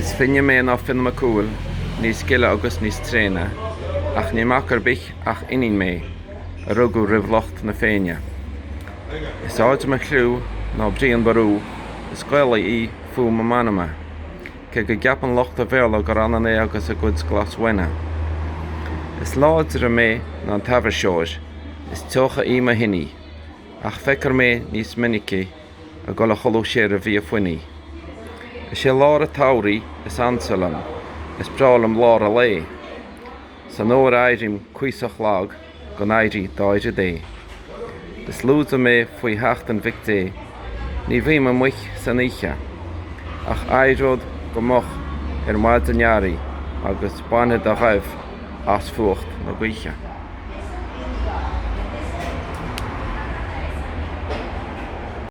Is finne mé ná Fionn Mac Cumhaill, níos gile agus níos tréine, ach ní mac ar bith ach iníon mé, a rugadh roimh lucht na Féinne. Is airde mo chliú ná Brian Boru, is Gaelaí í fuaim m'anama, cé go gceapann lucht an Bhéarla gur ionann é agus a gcuid glasbhainne. Is láidre mé ná an t-aibhirseoir, is teocha í mo thine, ach feictear mé níos minice ag dul a chodladh siar i bhfia fuinní. Is é lár an tsamhraidh is ansa liom, is breá liom lár an lae. San uair a éirím cuíosach lag go n-éirí d'aire Dé. Is lúide mé faoi theacht an Mhic Dé, ní bhím amuigh san oíche, ach éireod go moch ar maidin earraigh agus bainfead a ghaibh as fuacht na gaoithe.